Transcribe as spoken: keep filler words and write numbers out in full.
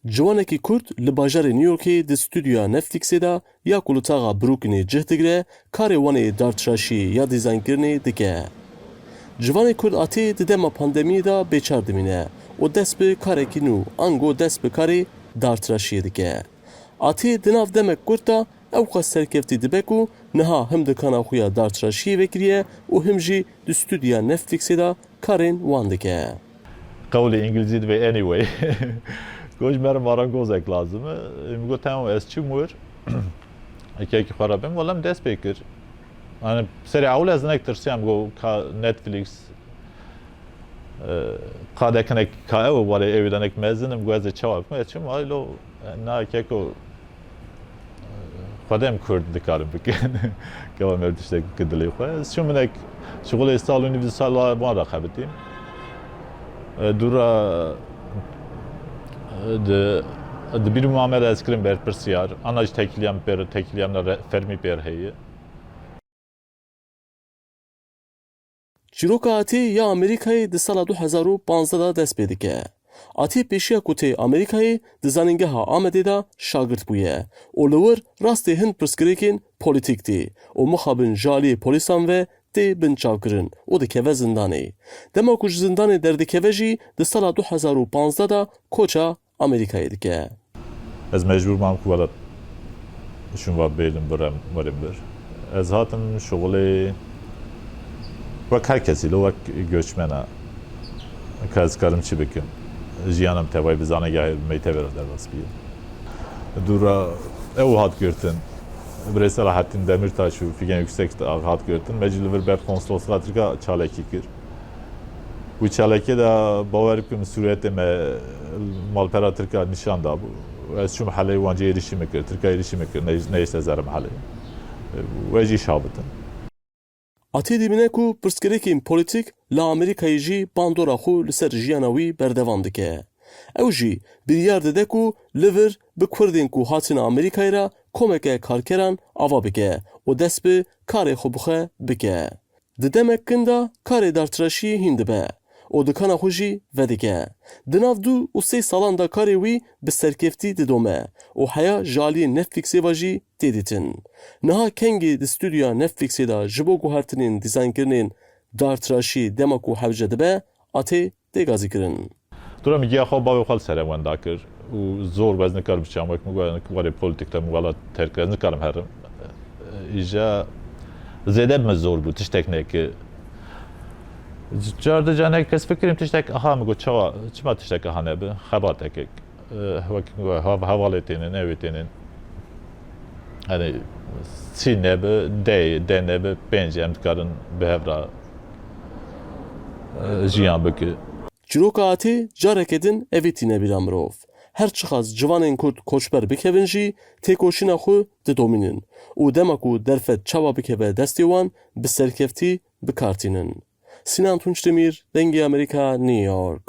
Ciwanekî Kurd li bajarê New Yorkê di stûdyoya Netflixê de ya ku li taxa Brooklynê cih digire, karê wan ê dartiraşiyê ya dîzaynkirinê dike. Ciwanê Kurd Atê di dema pandemiyê de bêçar dimîne û dest bi karekî nû, ango dest bi karê dartiraşiyê dike. Atê di nav demek kurt de ew xwe serkeftî dibe ku niha him dikana xwe ya dartiraşiyê vekiriye û him jî di stûdyoya Netflixê de karên wan dike. Qewlê îngilîzî dibe anyway. Goş, me re marangozek lazim e. Min got, "Tamam, ez çûm wir." Ekekî xwe re bim, wela min dest pê kir. Yani serê ewil ez hinek tirsiyam, got, ka Netflix, e, qadek hinek ka ew, warê ew danek mezin im, got, "Ez ê çawa bikim?" Ez çûm, ay lo, na keko, Xwedê em Kurd dikarin bikin. Keva me tiştek bike dilê xwe. Ez çûm hinek şixulê sal û nîv sal wan re xebitîm. E, dû re, e, di, di bîr û ma me re ez kirim berpirsiyar. Ana jî tekîliya min pêr, tekîliya min re fermî pêr heye. Çîroka Atê ya Amerîkayê di sala du hezar û panzdeh de dest pê dike. Atê pêşiya ku tê Amerîkayê di Zanîngeha Amedê de şagirt bûye û li wir rastê hin pirsgirêkên polîtîk tê û mixabin ji aliyê polîsan ve tê binçavkirin û dikeve zindanê. Dema ku ji zindanê derdikeve jî di sala du hezar û panzdeh de koça Amerîkayê dike. Ez mecbûr mam ku welat şûn va bêlim birem werim bir. Ez hatim şixulê wek her kesî lo, wek göçmena. Ka ez karim çi bikim? Jiyanim tevayî bi zanegehê mektebê re derbas bîye. Dûra ew hat girtin. Birê Selahattin Demirtaş û Figen Yüksek hat girtin. Me jî li vir ber konsoloslixa Tirka çalekî kir. Wî çalakiyê de bawer bikim sûretê me malpera Tirka nîşan dabû. Ez çûm helê wan cî êrîşî min kir, Tirka êrîşî min kir, ney-, neyşte zerim helê. We jî şavitin. Atê dibîne ku pirsgirêkên polîtîk li Amerîkayê jî bandora xwe li ser jiyana wî berdewam dike. Ew jî biryar dide ku li vir bi Kurdên ku hatine Amerîkayê re komeke karkeran ava bike û dest bi karê xwe bi xwe bike. Di demek kin de karê dartiraşiyê hîn dibe û dikana xwe jî vedike. Di nav du û sê salan de karê wî bi serkeftî didome û heya ji aliyê Netflixê ve jî tê dîtin. Niha kengê di stûdyoya Netflixê de ji bo guhertinên dîzaynkirinên dartiraşî dema ku hewce dibe, Atê tê gazîkirin. Dûra min giya xwe bavê xwe li ser wenda kir û zor bû, ez nikarim biçam, wek min got, warê polîtîk de min welat terk kir, ez nikarim herim. Îja zêde bi min zor bû, tiştek neke. Car di canek ez fikirîm tiştek aha, min got, çawa, çima tiştek aha nebe? Xebatekek. E, wek min got, hev-, hevalê tênin, ewê tênin. Yani sî nebe, dey, de nebe, pênc em dikarin bi hev re, e, jiyan bike. Çîroka Atê careke din evî tîne bîra mirov. Her çiqas ciwanên Kurd koçber bikevin jî têkoşîna xwe didomînin û dema ku derfet çawa bikeve destê wan bi serkeftî bi kar tînin. Sinan Tunçdemir, Dengê Amerîka, New York.